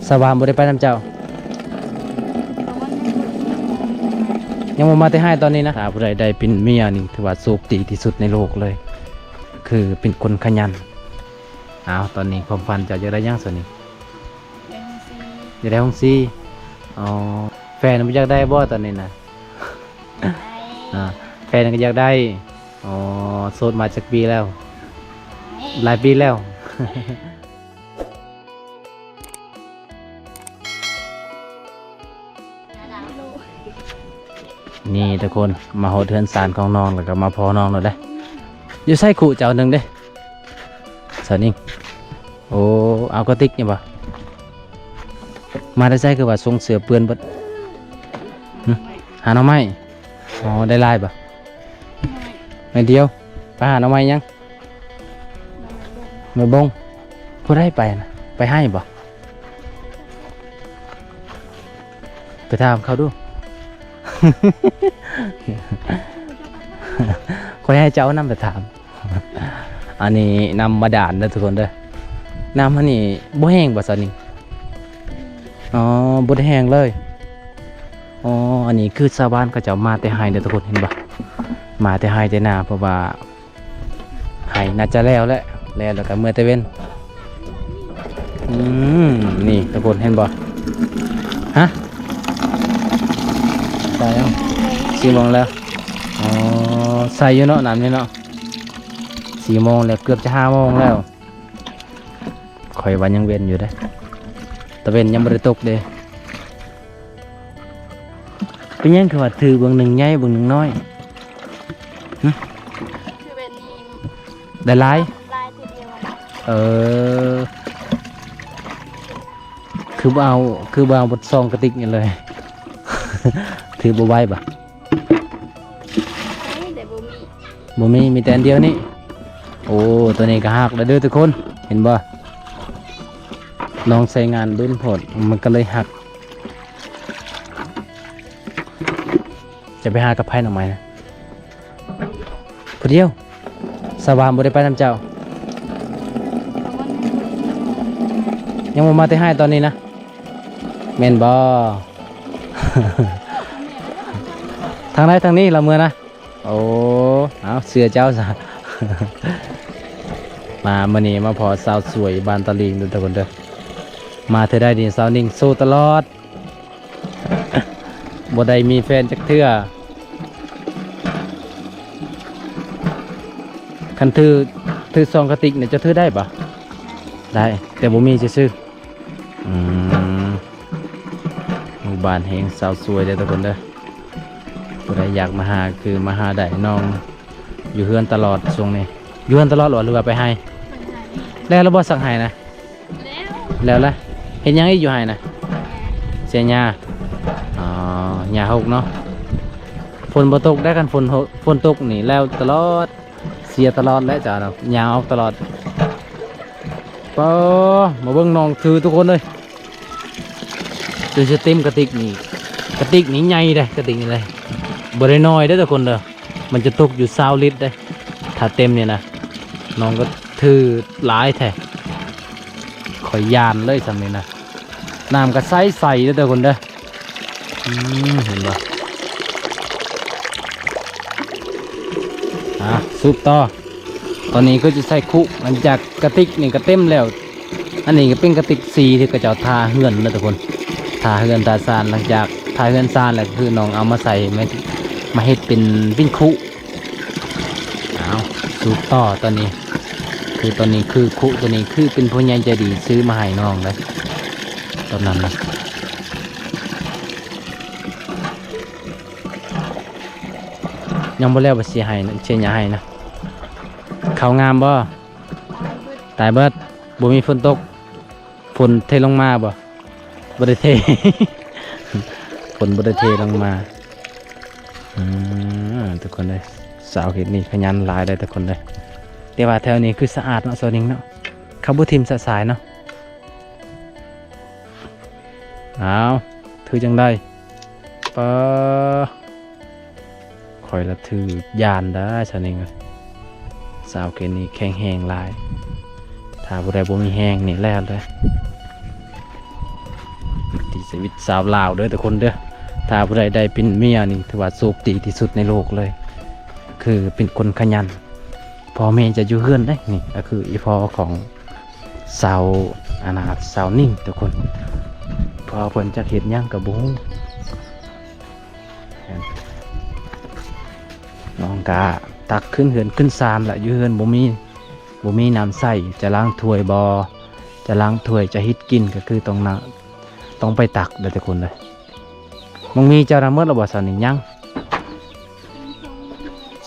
ສາວຫວານບໍ່ໄດ້ໄປນຳເຈົ້າ? ຍັງບໍ່ມາແຕ່ໄຮ່ຕອນນີ້ນະ. ຖ້າຜູ້ໃດໄດ້ເປັນເມຍນີ້ ຖືວ່າໂຊກດີທີ່ສຸດໃນໂລກເລີຍ, ຄືເປັນຄົນຂະຫຍັນ. ອ້າວ ຕອນນີ້ຄວາມຝັນເຈົ້າຢາກໄດ້ຫຍັງຊະນີ້? ຢາກໄດ້ໂຮງສີ. ອໍ ແຟນບໍ່ຢາກໄດ້ບໍ່ຕອນນີ້ນະ? ອ່າ ແຟນກໍຢາກໄດ້. ອໍ ໂສດມາຈັກປີແລ້ວ? ຫຼາຍປີແລ້ວ. ນີ້ທຸກຄົນ ມາຮອດເຮືອນຊານຂອງນ້ອງ ແລ້ວກໍມາພໍ້ນ້ອງແລ້ວເດ້. ຢູ່ໃສຄຸເຈົ້າໜຶ່ງເດ້ ສາວນິງ? ໂອ້ ເອົາກະຕິກນີ້ບໍ່? ມາແຕ່ໃສຄືວ່າສົ່ງເສື້ອເປື້ອນເບິດ? ຫຶ ຫາໜໍ່ໄມ້. ອໍ ໄດ້ຫຼາຍບໍ່? ໜ້ອຍດຽວ. ໄປຫາໜໍ່ໄມ້ຫຍັງ? ໜໍ່ໄມ້ບົງ. ຜູ້ໃດໄປນະ? ໄປໄຮ່ບໍ່? ໄປຖາມເຂົາດູ. ຂ້ອຍໃຫ້ເຈົ້ານຳໄປຖາມ. ອັນນີ້ນ້ຳບາດານເດີທຸກຄົນເດີ. ນ້ຳອັນນີ້ບໍ່ແຫ້ງບໍ່ຊະນີ້? ອໍ ບໍ່ໄດ້ແຫ້ງເລີຍ. ອໍ ອັນນີ້ຄືຊາວບ້ານເຂົາເຈົ້າມາແຕ່ໄຮ່ເດີທຸກຄົນ ເຫັນບໍ່? ມາແຕ່ໄຮ່ແຕ່ນາ ເພາະວ່າໄຮ່ໜ້າຈະແລ້ວແຫຼະ ແລ້ວ ແລ້ວກໍເມືອແຕ່ເວັນ. ອືມ ນີ້ທຸກຄົນເຫັນບໍ່? ຮະ? ໃສ່ເອົາ ສີ່ໂມງແລ້ວ. ອໍ ໃສ່ຢູ່ເນາະ ນ້ຳນີ້ເນາະ. ສີ່ໂມງແລ້ວ ເກືອບຈະຫ້າໂມງແລ້ວ. ຂ້ອຍວ່າຍັງເວັນຢູ່ເດ້ ຕາເວັນຍັງບໍ່ໄດ້ຕົກເດ້. ເປັນຫຍັງຄືວ່າຖືເບິ່ງໜຶ່ງໃຫຍ່ເບິ່ງໜຶ່ງນ້ອຍ? ຫຶ ຄືເວັນນີ້ ໄດ້ຫຼາຍ? ຫຼາຍທີດຽວ. ເອີ ຄືບໍ່ເອົາ ຄືບໍ່ເອົາເບິດສອງກະຕິກນີ້ເລີຍ? ຖືບໍ່ໄຫວບໍ່? ໄດ້ ແຕ່ບໍ່ມີ ບໍ່ມີ ມີແຕ່ອັນດຽວນີ້. ໂອ້ ຕົວນີ້ກໍຫັກແລ້ວເດີທຸກຄົນ ເຫັນບໍ່? ນ້ອງໃຊ້ງານດົນໂພດ ມັນກໍເລີຍຫັກ. ຈະໄປຫາກັບໃຜໜໍ່ໄມ້ນະ? ຜູ້ດຽວ. ສາວຫວານບໍ່ໄດ້ໄປນຳເຈົ້າ? ຍັງບໍ່ມາແຕ່ໄຮ່ຕອນນີ້ນະ ແມ່ນບໍ່? ທາງໃດ? ທາງນີ້ລະເມືອນະ. ໂອ້ ເອົາ ເຊື່ອເຈົ້າຊະ. ມາມື້ນີ້ມາພໍ້ສາວສວຍບ້ານຕາລິງເດີທຸກຄົນເດີ. ມາເທື່ອໃດນີ້ສາວນິງໂສດຕະຫຼອດ ບໍ່ໄດ້ມີແຟນຈັກເທື່ອ. ຄັນຖື ຖືສອງກະຕິກນີ້ ເຈົ້າຖືໄດ້ບໍ່? ໄດ້ ແຕ່ບໍ່ມີຊື່ໆ. ອືມ ໝູ່ບ້ານແຫ່ງສາວສວຍເດີທຸກຄົນເດີ. ຜູ້ໃດຢາກມາຫາ ຄືມາຫາໄດ້ ນ້ອງຢູ່ເຮືອນຕະຫຼອດຊ່ວງນີ້. ຢູ່ເຮືອນຕະຫຼອດບໍ່ ຫຼືວ່າໄປໄຮ່? ໄປໄຮ່. ແລ້ວລະບໍ່ ສັກໄຮ່ນະ? ແລ້ວ ແລ້ວລະ. ເຮັດຫຍັງອີກຢູ່ໄຮ່ນະ? ເສຍຫຍ້າ. ອໍ ຫຍ້າຫົກເນາະ. ຝົນບໍ່ຕົກໄດ້ ຄັນຝົນ ຝົນຕົກນີ້ແລ້ວຕະຫຼອດ. ເສຍຕະຫຼອດແຫຼະເຈົ້ານະ ຫຍ້າອອກຕະຫຼອດ. ປາ ມາເບິ່ງນ້ອງຖືທຸກຄົນເອີຍ ຈົນຊິເຕັມກະຕິກນີ້. ກະຕິກນີ້ໃຫຍ່ເດ້ ກະຕິກນີ້ເດ້ ບໍ່ໄດ້ນ້ອຍເດ້ທຸກຄົນເດີ. ມັນຈະຕົກຢູ່ຊາວລິດເດ້ ຖ້າເຕັມນີ້ນະ. ນ້ອງກໍຖືຫຼາຍແທ້ ຂ້ອຍຢ້ານເລີຍຊ່ຳນີ້ນະ. ນ້ຳກໍໃສໆເດີທຸກຄົນເດີ. ອືມ ເຫັນບໍ່? ອ່າ ສູບຕໍ່. ຕອນນີ້ກໍຈະໃສ່ຄຸ ຫຼັງຈາກກະຕິກນີ້ກໍເຕັມແລ້ວ. ອັນນີ້ກໍເປັນກະຕິກສີທີ່ເຂົາເຈົ້າທາເຮືອນເນາະທຸກຄົນ ທາເຮືອນທາຊານ. ຫຼັງຈາກທາເຮືອນຊານແລ້ວ ກໍຄືນ້ອງເອົາມາໃສ່ ມາ ມາເຮັດເປັນ ເປັນຄຸ. ອ້າວ ສູບຕໍ່ຕອນນີ້ ຄືຕອນນີ້ຄືຄຸ ຕົວນີ້ຄືເປັນຜູ້ໃຫຍ່ໃຈດີຊື້ມາໃຫ້ນ້ອງເດ້ ຕອນນັ້ນນະ. ຍັງບໍ່ແລ້ວບໍ່ ຊິໃຫ້ ຊິຫຍ້າໃຫ້ນະ. ເຂົ້າງາມບໍ່? ຕາຍເບິດ ບໍ່ມີຝົນຕົກ. ຝົນເທລົງມາບໍ່? ບໍ່ໄດ້ເທ ຝົນບໍ່ໄດ້ເທລົງມາ. ອືມ ທຸກຄົນເອີຍ ສາວເຂດນີ້ຂະຫຍັນຫຼາຍເດີທຸກຄົນເດີ. ແຕ່ວ່າແຖວນີ້ຄືສະອາດເນາະ ສາວນິງເນາະ ເຂົາບໍ່ຖິ້ມຊະຊາຍເນາະ. ອ້າວ ຖືຈັ່ງໃດ? ປາ ຂ້ອຍລະຖືຢ້ານໄດ໋ ສາວນິງເອີຍ. ສາວເຂດນີ້ແຂງແຮງຫຼາຍ ຖ້າຜູ້ໃດບໍ່ມີແຮງນີ້ແລ້ວເດີ. ຊີວິດຊາວລາວເດີທຸກຄົນເດີ ຖ້າຜູ້ໃດໄດ້ເປັນເມຍນີ້ ຖືວ່າໂຊກດີທີ່ສຸດໃນໂລກເລີຍ ຄືເປັນຄົນຂະຫຍັນ ພໍ່ແມ່ຈະຢູ່ເຮືອນເດ້. ນີ້ກໍຄືອີ່ພໍ່ຂອງສາວ ອັນນ່າ ສາວນິ້ງທຸກຄົນ ພໍ່ເພິ່ນຈັກເຮັດຫຍັງກໍບໍ່ຮູ້. ນ້ອງກະຕັກຂຶ້ນເຮືອນຂຶ້ນຊານລະ ຢູ່ເຮືອນບໍ່ມີ ບໍ່ມີນ້ຳໃຊ້ ຈະລ້າງຖ້ວຍບໍ່ ຈະລ້າງຖ້ວຍ ຈະເຮັດກິນ ກໍຄືຕ້ອງນະ ຕ້ອງໄປຕັກເດີທຸກຄົນເດີ. ມັງມີເຈົ້ານຳໝົດແລ້ວບໍ່? ສາວນີ້ຍັງ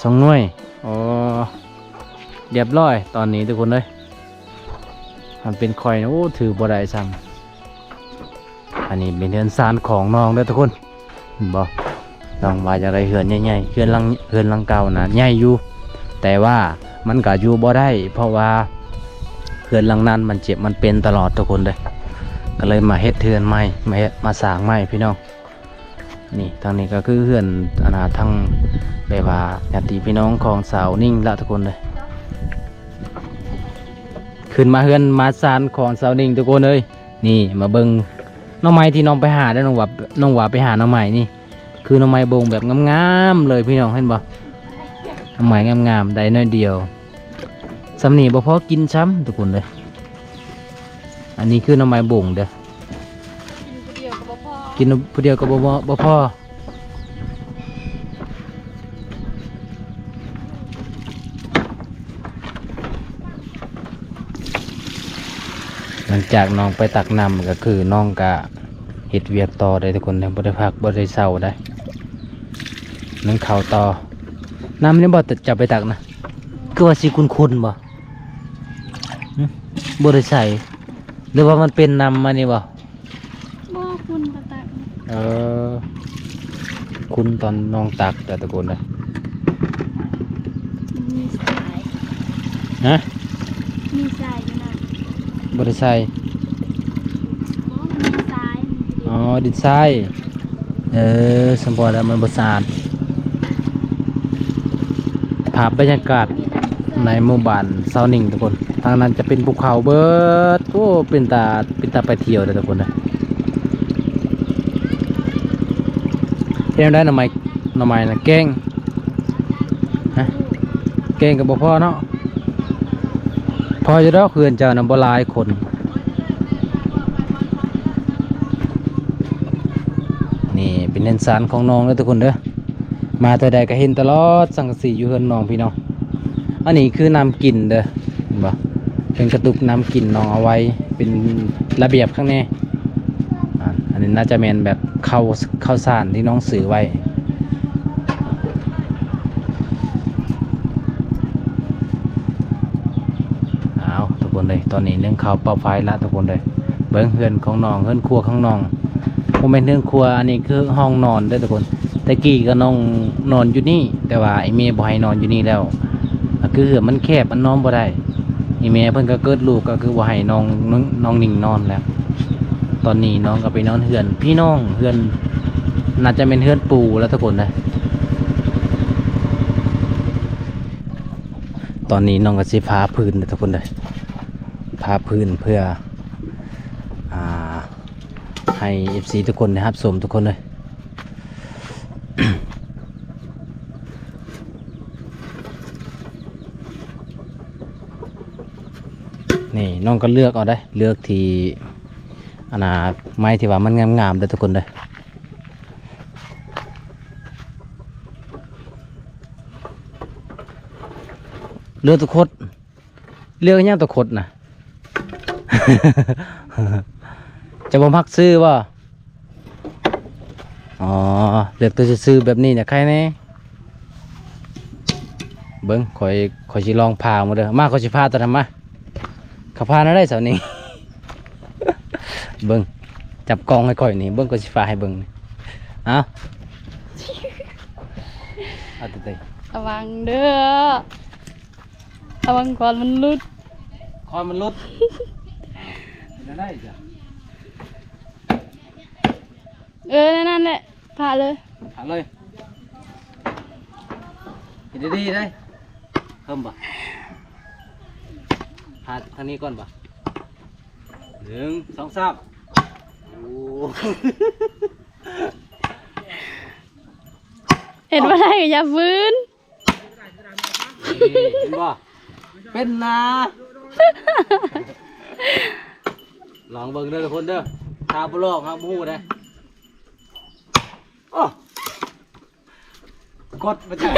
ສອງໜ່ວຍ. ອໍ ລຽບຮ້ອຍຕອນນີ້ທຸກຄົນເອີຍ. ຄັນເປັນຂ້ອຍນະ ໂອ້ ຖືບໍ່ໄດ້ຊ້ຳ. ອັນນີ້ເປັນເຮືອນຊານຂອງນ້ອງເດີທຸກຄົນ ເຫັນບໍ່? ນ້ອງວ່າຢາກໄດ້ເຮືອນໃຫຍ່ໆ ເຮືອນຫຼັງ ເຮືອນຫຼັງເກົ່ານະໃຫຍ່ຢູ່ ແຕ່ວ່າມັນກໍຢູ່ບໍ່ໄດ້ ເພາະວ່າເຮືອນຫຼັງນັ້ນມັນເຈັບມັນເປັນຕະຫຼອດທຸກຄົນເດີ ກໍເລີຍມາເຮັດເຮືອນໃໝ່ ມາເຮັດ ມາສ້າງໃໝ່ພີ່ນ້ອງ. ນີ້ ທາງນີ້ກໍຄືເຮືອນ ອັນນ່າ ທາງ ແບບວ່າຍາດຕິພີ່ນ້ອງຂອງສາວນິ້ງລະທຸກຄົນເດີ. ຂຶ້ນມາເຮືອນມາຊານຂອງສາວນິ້ງທຸກຄົນເອີຍ. ນີ້ມາເບິ່ງໜໍ່ໄມ້ທີ່ນ້ອງໄປຫາເດີ ນ້ອງວ່າ ນ້ອງວ່າໄປຫາໜໍ່ໄມ້ນີ້ ຄືໜໍ່ໄມ້ບົງແບບງາມໆເລີຍພີ່ນ້ອງ ເຫັນບໍ່? ໜໍ່ໄມ້ງາມໆ ໄດ້ໜ້ອຍດຽວ ສ່ຳນີ້ບໍ່ພໍກິນຊ້ຳທຸກຄົນເດີ. ອັນນີ້ຄືໜໍ່ໄມ້ບົງເດີ ກິນຜູ້ດຽວກໍບໍ່ພໍ ກິນຜູ້ດຽວກໍບໍ່ພໍ ບໍ່ພໍ. ຫຼັງຈາກນ້ອງໄປຕັກນ້ຳ ກໍຄືນ້ອງກະເຮັດວຽກຕໍ່ໄດ໋ທຸກຄົນເດີ ບໍ່ໄດ້ພັກບໍ່ໄດ້ເຊົາໄດ໋ ໜຶ້ງເຂົ້າຕໍ່. ນ້ຳນີ້ບໍ່ ເຈົ້າໄປຕັກນະ ຄືວ່າຊິຂຸ້ນໆບໍ່? ຫຶ ບໍ່ໄດ້ໃສ່ ຫຼືວ່າມັນເປັນນ້ຳອັນນີ້ບໍ່? ບໍ່ ຂຸ້ນຕອນຕັກ. ເອີ ຂຸ້ນຕອນນ້ອງຕັກເດີທຸກຄົນເດີ. ມີຊາຍ ຮະ? ມີຊາຍຢູ່ນະ. ບໍ່ໄດ້ໃສ່ ບໍ່ ມັນມີຊາຍ. ອໍ ດິນຊາຍ. ເອີ ສົມພໍແລ້ວມັນບໍ່ສະອາດ. ພາບບັນຍາກາດໃນໝູ່ບ້ານຊາວນິ້ງທຸກຄົນ ທາງນັ້ນຈະເປັນພູເຂົາເບີດ. ໂອ້ ເປັນຕາ ເປັນຕາໄປທ່ຽວເດີທຸກຄົນເດີ. ເຮັດແນວໃດໜໍ່ໄມ້ ໜໍ່ໄມ້ນະ ແກງ ຮະ ແກງກໍບໍ່ພໍເນາະ. ພໍຢູ່ດອກ ເຮືອນເຈົ້ານະບໍ່ຫຼາຍຄົນ. ນີ້ເປັນເຮືອນຊານຂອງນ້ອງເດີທຸກຄົນເດີ. ມາເທື່ອໃດກໍເຫັນຕະຫຼອດສັງກະສີຢູ່ເຮືອນນ້ອງພີ່ນ້ອງ. ອັນນີ້ຄືນ້ຳກິນເດີ ເຫັນບໍ່? ເປັນກະຕຸກນ້ຳກິນນ້ອງເອົາໄວ້ເປັນລະບຽບຂ້າງໃນ. ອາ ອັນນີ້ໜ້າຈະແມ່ນແບບເຂົ້າ ເຂົ້າສານທີ່ນ້ອງຊື້ໄວ້. ອ້າວ ທຸກຄົນເອີຍ ຕອນນີ້ໜຶ້ງເຂົ້າເປົ່າໄຟລະທຸກຄົນເອີຍ. ເບິ່ງເຮືອນຂອງນ້ອງ ເຮືອນຄົວຂອງນ້ອງ ບໍ່ແມ່ນເຮືອນຄົວ ອັນນີ້ຄືຫ້ອງນອນເດີທຸກຄົນ. ແຕ່ກີ້ກໍນ້ອງນອນຢູ່ນີ້ ແຕ່ວ່າອີ່ແມ່ບໍ່ໃຫ້ນອນຢູ່ນີ້ແລ້ວ ກໍຄືເຮືອນມັນແຄບ ມັນນອນບໍ່ໄດ້. ອີ່ແມ່ເພິ່ນກໍເກີດລູກ ກໍຄືບໍ່ໃຫ້ນ້ອງ ນ້ອງ ນ້ອງນິງນອນແລ້ວ. ຕອນນີ້ນ້ອງກໍໄປນອນເຮືອນພີ່ນ້ອງ ເຮືອນ ໜ້າຈະແມ່ນເຮືອນປູ່ລະທຸກຄົນເດີ. ຕອນນີ້ນ້ອງກໍຊິຜ້າພື້ນເດີທຸກຄົນເດີ ຜ້າພື້ນເພື່ອ ອ່າ ໃຫ້ເອັຟຊີທຸກຄົນໄດ້ຮັບຊົມທຸກຄົນເດີ. ນີ້ນ້ອງກໍເລືອກເອົາໄດ໋ ເລືອກທີ່ ອັນນ່າ ໄມ້ທີ່ວ່າມັນງາມໆເດີທຸກຄົນເດີ. ເລືອກຕະຂົດ ເລືອກຫຍັງຕະຂົດນະ? ເຈົ້າບໍ່ມັກຊື່ບໍ່? ອໍ ເລືອກໂຕຊື່ໆແບບນີ້ນະ ໃຄແນ່. ເບິ່ງ ຂ້ອຍ ຂ້ອຍຊິລອງຜ່າເບິ່ງເດີ. ມາ ຂ້ອຍຊິຜ່າຕົວນັ້ນມາ. ເຂົາຜ່າແນວໃດຊາວນີ້? ເບິ່ງ ຈັບກ້ອງໃຫ້ຂ້ອຍນີ້ ເບິ່ງ ຂ້ອຍຊິຜ່າໃຫ້ເບິ່ງ. ເອົາ ເອົາເຕີໆ ລະວັງເດີ ລະວັງຄວັນມັນຫຼຸດ ຄວັນມັນຫຼຸດ. ເປັນຈັ່ງໃດຈະ? ເອີ ນັ້ນແຫຼະ ຜ່າເລີຍ ຜ່າເລີຍ. ເຮັດດີໆເດີ ເພີ່ມບໍ່? ຜ່າທາງນີ້ກ່ອນບໍ່? ໜຶ່ງ ສອງ ສາມ. ໂອ້ ເຮັດບໍ່ໄດ້ກໍຢ່າຝືນ. ນີ້ ເຫັນບໍ່? ເປັນນາ. ລອງເບິ່ງເດີທຸກຄົນເດີ. ຖ້າບໍ່ລອງ ເຮົາບໍ່ຮູ້ເດ້. ໂອ້ ກົດມາຈາກ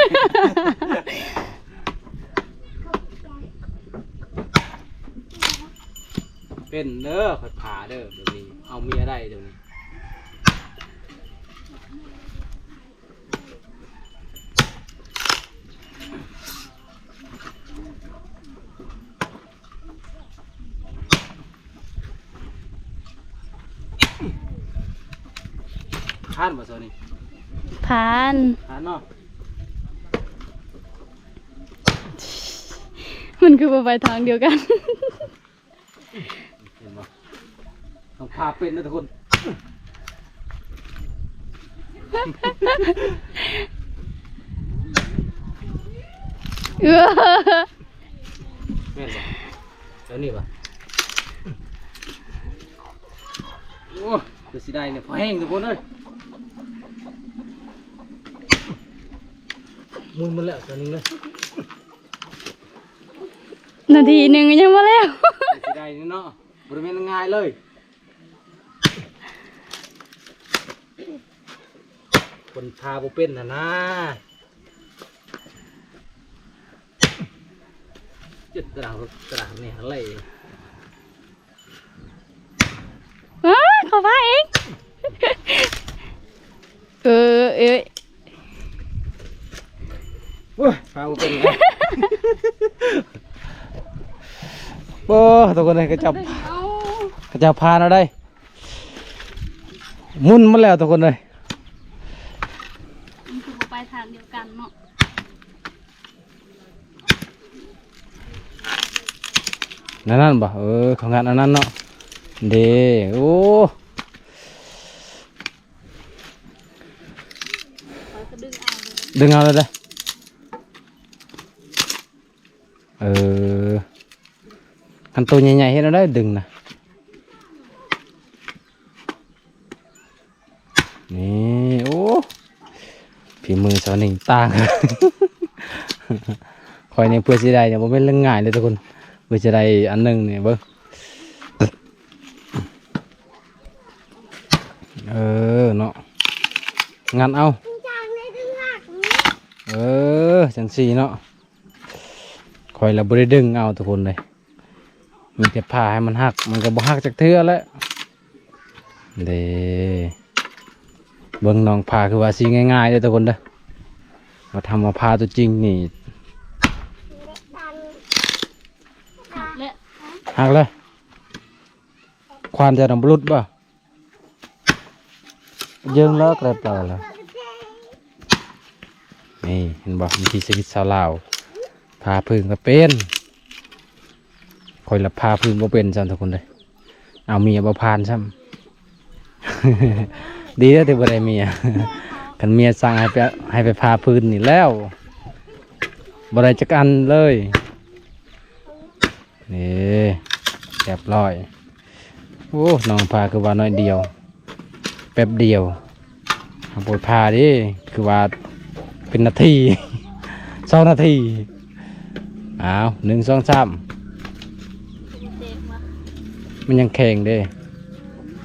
ເປັນເດີ ຂ້ອຍພາເດີ ດຽວນີ້ເອົາເມຍໄດ້ດຽວນີ້. ຜ່ານບໍ່ ໂຊນີ້? ຜ່ານ ຜ່ານເນາະ. ມັນຄືບໍ່ໄປທາງດຽວກັນ. ເຫັນບໍ່? ຕ້ອງພາເປັນນະທຸກຄົນ. ເອີ ແມ່ນບໍ່? ແຖວນີ້ບໍ່? ໂອ້ ຄືຊິໄດ້ນີ້ ພໍແຮງທຸກຄົນເອີຍ. ໝູນໝົດແລ້ວຕົວໜຶ່ງເລີຍ. ນາທີໜຶ່ງຍັງບໍ່ແລ້ວ. ຊິໄດ້ນີ້ເນາະ ບໍ່ໄດ້ແມ່ນງ່າຍເລີຍ. ຄົນພາບໍ່ເປັນຫັ້ນນາ. ເຈັດຕະລາງ ຕະລາງນີ້ຫັ້ນເລີຍ. ເອີ ເຂົາພາເອງ. ເອີ ເອີຍ ໂອ້ຍ ພາບໍ່ເປັນແລ້ວ. ໂອ້ ທຸກຄົນເອີຍ ຂະເຈົ້າ ເອົາ ຂະເຈົ້າພາເອົາໄດ້ ໝູນໝົດແລ້ວທຸກຄົນເອີຍ. ມັນຄືບໍ່ໄປທາງດຽວກັນເນາະ. ນັ້ນ ນັ້ນບໍ່? ເອີ ເຂົາງັດອັນນັ້ນເນາະ ເດ້. ໂອ້ ດຶງເອົາເລີຍເດ້. ເອີ ຄັນໂຕໃຫຍ່ໆ ເຮັດແນວໃດດຶງນະ? ນີ້ ໂອ້ ຝີມືສາວໜິງຕ່າງ. ຂ້ອຍນີ້ເພື່ອຊິໄດ້ນີ້ບໍ່ແມ່ນເລື່ອງງ່າຍເລີຍທຸກຄົນ ເພື່ອຈະໄດ້ອັນໜຶ່ງນີ້ເບິ່ງ. ເອີ ເນາະ ງັດເອົາ. ເອີ ຈັ່ງຊີ້ເນາະ. ຂ້ອຍລະບໍ່ໄດ້ດຶງເອົາທຸກຄົນເລີຍ ມີແຕ່ພາໃຫ້ມັນຫັກ ມັນກໍບໍ່ຫັກຈັກເທື່ອແຫຼະເດ້. ເບິ່ງນ້ອງພາຄືວ່າຊິງ່າຍໆເດີທຸກຄົນເດີ ວ່າທຳມາພາຕົວຈິງນີ້ ຫັກແລ້ວ ຫັກແລ້ວ. ຄວານຈະນຳບໍ່ຫຼຸດບໍ່? ເຢິງແລ້ວ ແກຣບເປົ່າແລ້ວ. ນີ້ເຫັນບໍ່ ວິຖີຊີວິດຊາວລາວ ພາຟືນກໍເປັນ. ຂ້ອຍລະພາຟືນບໍ່ເປັນຊ້ຳທຸກຄົນເດີ ເອົາເມຍບໍ່ຜ່ານຊ້ຳ. ດີແລ້ວທີ່ບໍ່ໄດ້ເມຍ ຄັນເມຍສັ່ງໃຫ້ໄປ ໃຫ້ໄປພາຟືນນີ້ແລ້ວ ບໍ່ໄດ້ຈັກອັນເລີຍ. ນີ້ ຮຽບຮ້ອຍ. ໂອ້ ນ້ອງພາຄືວ່າໜ້ອຍດຽວ ແປັບດຽວ ເຮົາບໍ່ພາເດ້ ຄືວ່າເປັນນາທີ ສອງນາທີ. ອ້າວ ໜຶ່ງ ສອງ ສາມ ມັນຍັງແຂງເດ້ ລ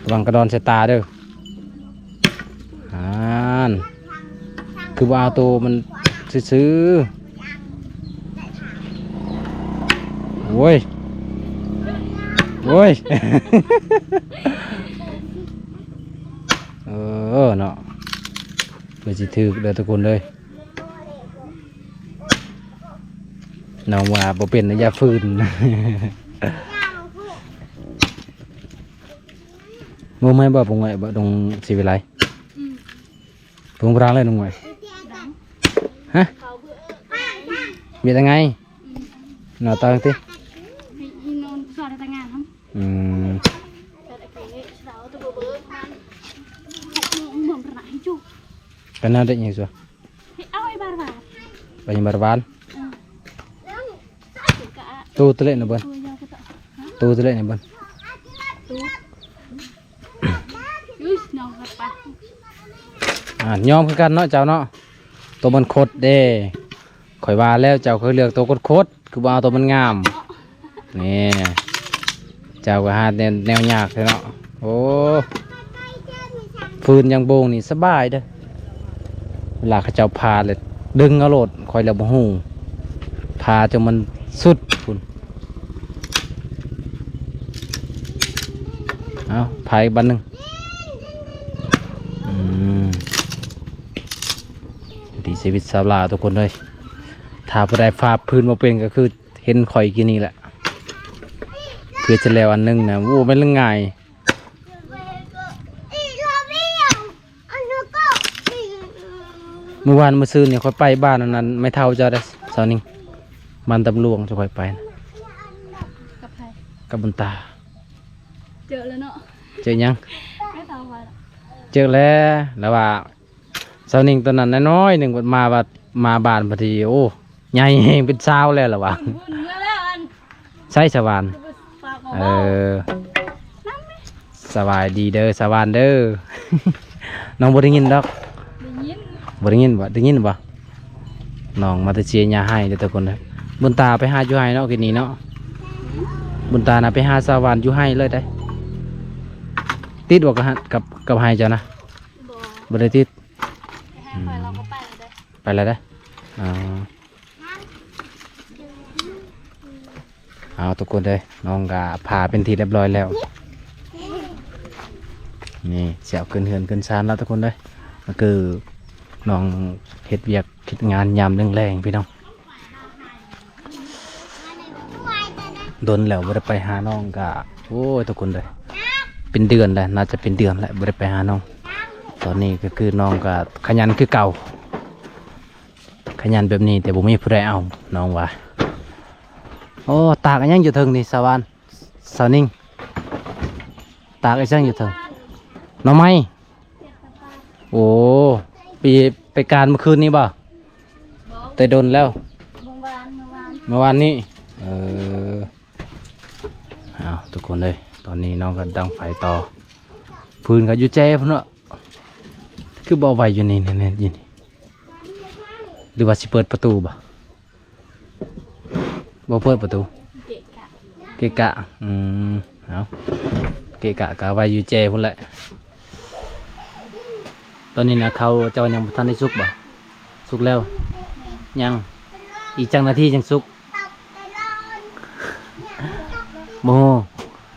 ະວັງກະດອນໃສ່ຕາເດີ. ຫັ້ນ ຄືບໍ່ເອົາໂຕມັນຊື່ໆ. ໂອ້ຍ ໂອ້ຍ ເອີເນາະ ເພື່ອຊິຖືກເດີທຸກຄົນເອີຍ. ນ້ອງວ່າບໍ່ເປັນນະ ຢ່າຝືນ. ບໍ່ແມ່ນບໍ່ ບໍ່ແມ່ນບໍ່ ດົງສີວິໄລ? ອືມ ເພິ່ນບໍ່ດັງເລີຍນ້ອງໝວຍ. ຮະ? ເຮັດຍັງໄງ? ອືມ ໜ້າຕາຕິ? ອືມ ກະໜ້າໄດ້ຫຍັງຊະ? ໄປຫຍັງບາດວານ? ອືມ ໂຕຕະເລະນະເບິ່ນ ໂຕຕະເລະນະເບິ່ນ. ຢູ່ ອາ ຍອມຄືກັນເນາະເຈົ້າເນາະ ໂຕມັນຄົດເດ້. ຂ້ອຍວ່າແລ້ວເຈົ້າຄືເລືອກໂຕຄົດໆ ຄືບໍ່ເອົາໂຕມັນງາມ. ນີ້ ເຈົ້າກໍຫາແນວ ແນວຍາກແທ້ເນາະ. ໂອ້ ຟືນຢ່າງໂບງນີ້ສະບາຍເດີ້. ເວລາເຂົາເຈົ້າຜ່າແລ້ວດຶງເອົາໂລດ ຂ້ອຍແລ້ວບໍ່ຮູ້ ຜ່າຈົນມັນສຸດພຸ້ນ. ເອົາ ຜ່າອີກບາດໜຶ່ງ. ອືມ ວິຖີຊີວິດຊາວລາວທຸກຄົນເອີຍ. ຖ້າຜູ້ໃດຜ່າຟືນບໍ່ເປັນກໍຄືເຫັນຂ້ອຍກີ້ນີ້ແຫຼະ ເພື່ອຈະແລ້ວອັນໜຶ່ງນະ. ໂອ້ ແມ່ນເລື່ອງງ່າຍ. ມື້ວານມື້ຊືນນີ້ຂ້ອຍໄປບ້ານອັນນັ້ນ ແມ່ເຖົ້າເຈົ້າເດ້ ສາວນິງ ບ້ານຕຳຫຼວງ ເຈົ້າຂ້ອຍໄປນະ ກັບໃຜ? ກັບບຸນຕາ. ເຈີແລ້ວເນາະ. ເຈີຫຍັງ? ແມ່ເຖົ້າວ່າ ເຈີແລ້ວ ລາວວ່າ ສາວນິງຕອນນັ້ນນ້ອຍໆໜຶ່ງ ບັດມາ ບັດມາບ້ານ ບັດທີ ໂອ້ ໃຫຍ່ແຮງ ເປັນສາວແລ້ວລະວ່າ. ບຸນເມືອແລ້ວອັນ ໃສສະຫວານ? ເອີ ສະບາຍດີເດີສະຫວານເດີ. ນ້ອງບໍ່ໄດ້ຍິນດອກ. ໄດ້ຍິນ. ບໍ່ໄດ້ຍິນບໍ່? ໄດ້ຍິນບໍ່? ນ້ອງມາແຕ່ເຊຍຍາໄຮ່ເດີທຸກຄົນເດີ. ບຸນຕາໄປຫາຢູ່ໄຮ່ເນາະ ກີ້ນີ້ເນາະ. ບຸນຕານະໄປຫາສາວຫວານຢູ່ໄຮ່ເລີຍໄດ໋. ຕິດບໍ່ກັບ ກັບ ກັບໄຮ່ເຈົ້ານະ? ບໍ່ ບໍ່ໄດ້ຕິດ. ໄປແລ້ວເດີ. ອໍ ເອົາທຸກຄົນເດີ ນ້ອງກະຜ່າເປັນທີ່ຮຽບຮ້ອຍແລ້ວ. ນີ້ຊິເອົາຂຶ້ນເຮືອນຂຶ້ນຊານແລ້ວທຸກຄົນເດີ. ກໍຄືນ້ອງເຮັດວຽກເຮັດງານຍາມແລງໆ ພີ່ນ້ອງ. ດົນແລ້ວບໍ່ໄດ້ໄປຫານ້ອງກະ ໂອ້ຍ ທຸກຄົນເດີ ເປັນເດືອນແລ້ວ ໜ້າຈະເປັນເດືອນແລ້ວບໍ່ໄດ້ໄປຫານ້ອງ. ຕອນນີ້ກໍຄືນ້ອງກໍຂະຫຍັນຄືເກົ່າ ຂະຫຍັນແບບນີ້ແຕ່ບໍ່ມີຜູ້ໃດເອົາ ນ້ອງວ່າ. ໂອ້ ຕາກອີຫຍັງຢູ່ເທິງນີ້ ສາວຫວານ ສາວນິງ? ຕາກອີຫຍັງຢູ່ເທິງ? ໜໍ່ໄມ້. ໂອ້ ໄປ ໄປການມື້ຄືນນີ້ບໍ່? ບໍ່ ແຕ່ດົນແລ້ວ ມື້ວານ ມື້ວານ ມື້ວານນີ້. ເອີ ເອົາ ທຸກຄົນເອີຍ ຕອນນີ້ນ້ອງກໍດັງໄຟຕໍ່. ຟືນກໍຢູ່ແຈພຸ້ນເນາະ ຄືບໍ່ໄຫວຢູ່ນີ້ ນີ້ ນີ້ ຢູ່ນີ້ ຫຼືວ່າຊິເປີດປະຕູບໍ່? ບໍ່ເປີດປະຕູ ເກະກະ ເກະກະ. ອືມ ເອົາ ເກະກະກະໄວ້ຢູ່ແຈພຸ້ນແຫຼະ. ຕອນນີ້ນະ ເຂົ້າເຈົ້າຍັງບໍ່ທັນໄດ້ສຸກບໍ່? ສຸກແລ້ວ ຍັງ ອີກຈັກນາທີຈັ່ງສຸກ? ບໍ່ຮູ້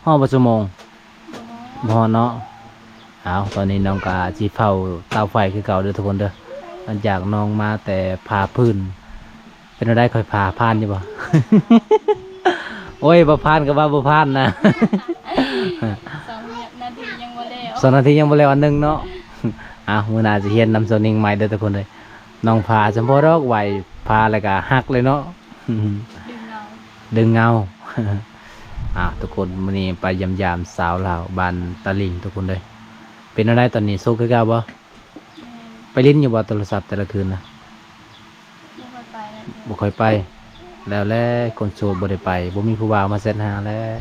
ຮອດບໍ່ຊົ່ວໂມງ? ບໍ່ຮອດເນາະ. ເອົາ ຕອນນີ້ນ້ອງກະຊິເຝົ້າເຕົາໄຟຄືເກົ່າເດີທຸກຄົນເດີ. ຫຼັງຈາກນ້ອງມາແຕ່ຜ່າຟືນ ເປັນແນວໃດ ຂ້ອຍຜ່າຜ່ານຢູ່ບໍ່? ໂອ້ຍ ບໍ່ຜ່ານກໍວ່າບໍ່ຜ່ານນະ. ສອງນາທີຍັງບໍ່ແລ້ວ ສອງນາທີຍັງບໍ່ແລ້ວອັນໜຶ່ງເນາະ. ເອົາ ມື້ໜ້າຊິຮຽນນຳສາວນິງໃໝ່ເດີທຸກຄົນເດີ. ນ້ອງຜ່າສຳພໍດອກ ໄຫວຜ່າແລ້ວກໍຫັກເລີຍເນາະ ດຶງເງົາ ດຶງເງົາ. ອ່າ ທຸກຄົນ ມື້ນີ້ໄປຢ້ຽມຢາມສາວລາວບ້ານຕາລິງທຸກຄົນເດີ. ເປັນແນວໃດຕອນນີ້ ໂຊກຄືເກົ່າບໍ່? ແມ່ນ ໄປຫຼິ້ນຢູ່ບໍ່ໂທລະສັບແຕ່ລະຄືນນະ? ບໍ່ຄ່ອຍໄປແລ້ວ ບໍ່ຄ່ອຍໄປແລ້ວແຫຼະ. ຄົນໂສດບໍ່ໄດ້ໄປ ບໍ່ມີຜູ້ບ່າວມາແຊັດຫາແລ້ວ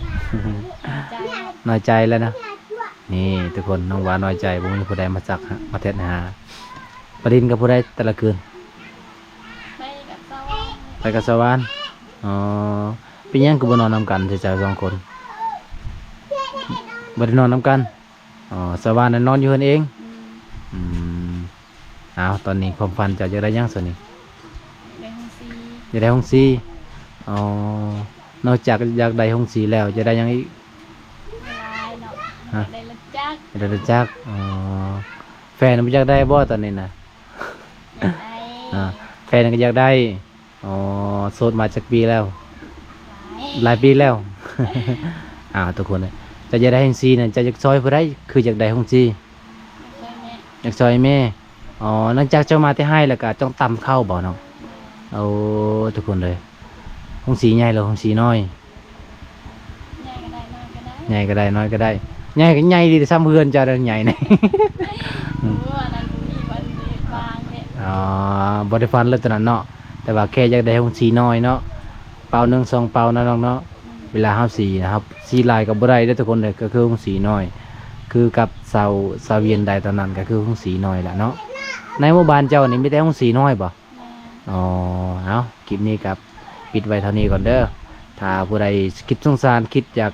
ນ້ອຍໃຈເນາະ ນ້ອຍໃຈແລ້ວນະ. ນີ້ທຸກຄົນ ນ້ອງວ່ານ້ອຍໃຈ ບໍ່ມີຜູ້ໃດມາຊັກ ມາແຊັດຫາ. ໄປຫຼິ້ນກັບຜູ້ໃດແຕ່ລະຄືນ? ໄປກັບສາວຫວານ ໄປກັບສາວຫວານ. ອໍ ເປັນຫຍັງຄືບໍ່ນອນນຳກັນ ເຈົ້າສອງຄົນ? ບໍ່ໄດ້ນອນນຳກັນ. ອໍ ສາວຫວານນັ້ນນອນຢູ່ເຮືອນເອງ. ອືມ ອືມ ອ້າວ ຕອນນີ້ຄວາມຝັນເຈົ້າຢາກໄດ້ຫຍັງຊະນີ້? ຢາກໄດ້ໂຮງສີ ຢາກໄດ້ໂຮງສີ. ອໍ ນອກຈາກຢາກໄດ້ໂຮງສີແລ້ວ ຢາກໄດ້ຫຍັງອີກ? ຫຼາຍເນາະ ຮະ? ຢາກໄດ້ລົດຈັກ ຢາກໄດ້ລົດຈັກ. ອໍ ແຟນບໍ່ຢາກໄດ້ບໍ່ຕອນນີ້ນະ? ຢາກໄດ້. ອ່າ ແຟນກໍຢາກໄດ້. ອໍ ໂສດມາຈັກປີແລ້ວ? ຫຼາຍ ຫຼາຍປີແລ້ວ. ອ້າວ ທຸກຄົນເອີຍ ເຈົ້າຢາກໄດ້ໂຮງສີນະ ເຈົ້າຢາກຊ່ອຍຜູ້ໃດ ຄືຢາກໄດ້ໂຮງສີ? ຢາກຊ່ອຍແມ່ ຢາກຊ່ອຍແມ່. ອໍ ຫຼັງຈາກເຈົ້າມາແຕ່ໄຮ່ແລ້ວກະຕ້ອງຕຳເຂົ້າບໍ່ນ້ອງ? ໂອ້ ທຸກຄົນເອີຍ ໂຮງສີໃຫຍ່ຫຼືໂຮງສີນ້ອຍ? ໃຫຍ່ກໍໄດ້ ນ້ອຍກໍໄດ້ ໃຫຍ່ກໍໄດ້ ນ້ອຍກໍໄດ້. ໃຫຍ່ກໍໃຫຍ່ດີ ສ່ຳເຮືອນເຈົ້ານັ້ນໃຫຍ່ນະ. ໂອ້ ອັນນັ້ນບໍ່ມີວັນວາງເດ້. ອໍ ບໍ່ໄດ້ຝັນເລີຍຕອນນັ້ນເນາະ ແຕ່ວ່າແຄ່ຢາກໄດ້ໂຮງສີນ້ອຍເນາະ ເປົາໜຶ່ງສອງເປົາເນາະນ້ອງເນາະ. ອືມ ເວລາເຮົາສີນະ ເຮົາສີຫຼາຍກໍບໍ່ໄດ້ເດ້ທຸກຄົນເດີ ກໍຄືໂຮງສີນ້ອຍ. ຄືກັບຊາວ ຊາວວຽນໄດ້ຕອນນັ້ນ ກໍຄືໂຮງສີນ້ອຍລະເນາະ. ໃນໝູ່ບ້ານເຈົ້ານີ້ມີແຕ່ໂຮງສີນ້ອຍບໍ່? ແມ່ນ. ອໍ ເອົາ ຄລິບນີ້ກໍປິດໄວ້ເທົ່ານີ້ກ່ອນເດີ. ຖ້າຜູ້ໃດຄິດສົງສານ ຄິດຢາກ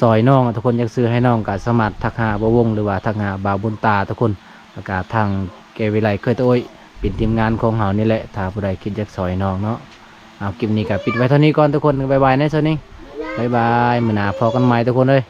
ຊ່ອຍນ້ອງ ທຸກຄົນຢາກຊື້ໃຫ້ນ້ອງ ກໍສາມາດທັກຫາບ່າວວົງ ຫຼືວ່າທັກຫາບ່າວບຸນຕາທຸກຄົນ. ແລ້ວກໍທາງແກ້ວິໄລເຄີຍຕະໂອ້ຍ ເປັນທີມງານຂອງເຮົານີ້ແຫຼະ ຖ້າຜູ້ໃດຄິດຢາກຊ່ອຍນ້ອງເນາະ. ເອົາ ຄລິບນີ້ກໍປິດໄວ້ເທົ່ານີ້ກ່ອນທຸກຄົນ. ບາຍບາຍນະ ສາວນິງ. ບາຍບາຍ. ມື້ໜ້າພໍ້ກັນໃໝ່ທຸກຄົນເອີຍ.